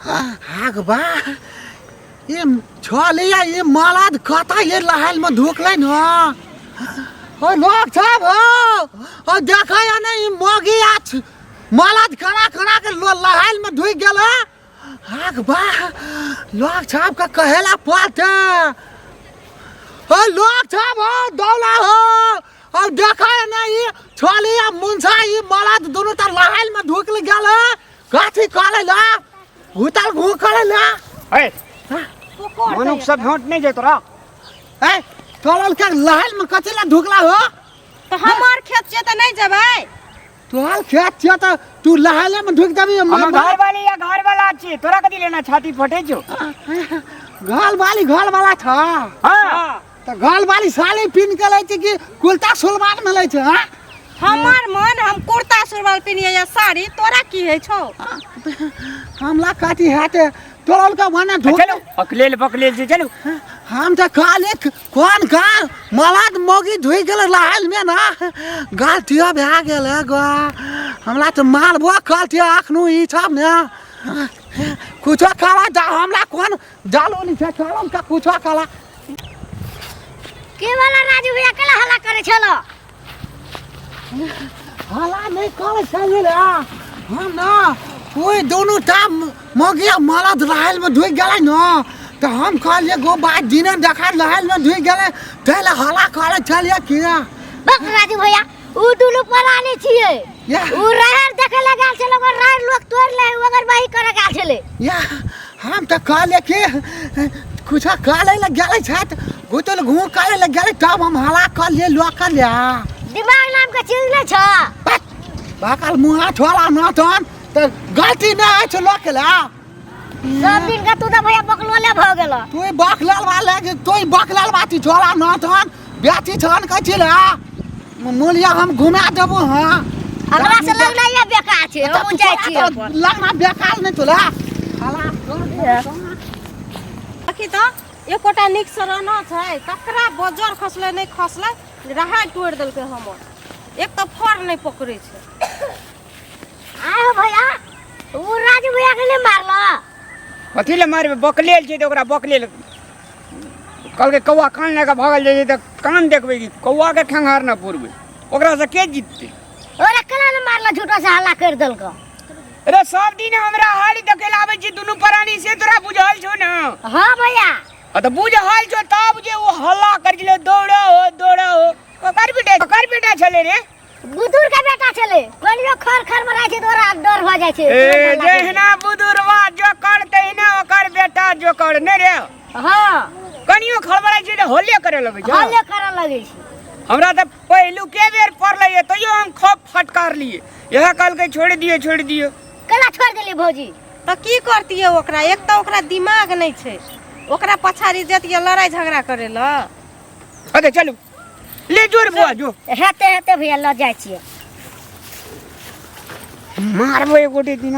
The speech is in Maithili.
आग बा ये छलिया ये मलाद कता ये लहाइल में ढुकलै न ओ लोग सब हो ओ देखै ने ई मगी आछ मलाद कना कना के लहाइल में ढुक गेल आग बा लोग सब के कहेला पड़ते। ओ लोग सब हो दौला हो और देखै ने ई छलिया मुंसा ई मलाद दुनू त लहाइल में ढुक गेल। कथी करै ला भूताल घू करै ला। ए मनुख सब भेंट नहीं जे तोरा। ए तोरल के लहल में कथी ला ढुकला हो? तो हमार खेत छै त नहीं जेबै। तोहर खेत छै त तू लहले में ढुक देबी। हम घर वाली या घर वाला छी तोरा कथी लेना छाती फटे छौ? घर वाली घर वाला था। हां त घर वाली साड़ी पिन के लै छै कि कुर्ता सलवार में लै छै? हां हमार मन हम कुर्ता सुरवाल पिनिए या साड़ी तोरा की है छौ? हमला कथी हेते तोरल के वने ढुक। चलू अकलेल बकलेल छै चलू। हम त कहले कोन गा मलाद मोगी धुइ गेल लहाइल में ना गलतियो भए गेल गो। हमरा त मारबो कहतियो अखनो ई सब ने कुछो करा जा। हमरा कोन जालो नहीं छै चलम का कुछो करा। के वाला राजू भैया केला हल्ला करे छलो? हल्ला नहीं करे छलियै रे। हम ना ओहि दोनों टा मगिया मलद लहाइल में ढुकि गेलै न तऽ हम कहलियै गो बात दिने देखा लहाइल में ढुकि गेलै ताहि लए हल्ला करे छलियै कि। बक राजू भैया उ दुनू परानी छियै। उ राहर देखे लए गेल छलै ओकर राहर लोक तोड़ि लै ओकर बाही करे गेल छलै। या हम तऽ कहलियै कि कुछो करे लए गेलै छथि घुटल घू करे लए गेलै तब हम हल्ला कहलियै लोक कहलियै। दिमाग नाम के चीज नहीं छ। बाकल मुँह छोड़ा न तहन तऽ गलती नहि होइ छै लोक लए। सब दिन का तू तऽ भैया बकलोले भऽ गेल। तू बकलल वाला तू बकलल बाती छोड़ा न तहन बेटी छन कहै छी ला मूलिया हम घुमा देबो। हाँ हमरा से लगना ये बेकार छै हम जाइ छी अपन। लगना बेकार नहि तोला। देखी तऽ एकोटा नीक से रहना छै ककरा बजर खसलै नहि खसलै राहै तोड़ि देलकै हमर। एक तऽ फर नहि पकड़ै छै। आयो भैया उ राजू भैया के नहि मारलो? कथी ले मारबै बकलेल छै तऽ ओकरा बकलेल कहलकै कौआ कान लए कऽ भागल जाइ छै तऽ कान देखबै कि कौआ के खेंघार न पुरबै ओकरा से के जीततै? ओकरा केना नहि मारलो झूठो से हल्ला करि देलको? अरे सब दिन हमरा हाल देखे ला आबै छी दुनू प्राणी से तोरा बुझल छौ न? हाँ भैया। आ तऽ बुझल छौ तब जे ओ हल्ला करै छलै दौड़ो हो दौड़ो हो। ककर बेटा छलै रे? बुदुर के बेटा छलै। कनियो खर खर मराइ छै तऽ ओकरा डर भऽ जाइ छै। ए जहिना बुदुरवा जोकर तहिना ओकर बेटा जोकर नहि रे? हाँ कनियो खड़बड़ाइ छै तऽ हल्ले करे लगै छै। हल्ले करऽ लगै छै। हमरा तऽ पहिलुके बेर पड़लै तैयो हम खूब फटकार लिए। इएह कहलकै छोड़ि दियौ छोड़ि दियौ। केना छोड़ि देलियै भौजी? तऽ की करतियै ओकरा? एक तऽ ओकरा दिमाग नहि छै ओकरा पछाड़ी जतियै लड़ाइ झगड़ा करे लए। अरे चलू ले जोर बुआ जो। हेते हेते भैया लऽ जाइ छियै। मारबै गोटे दिन।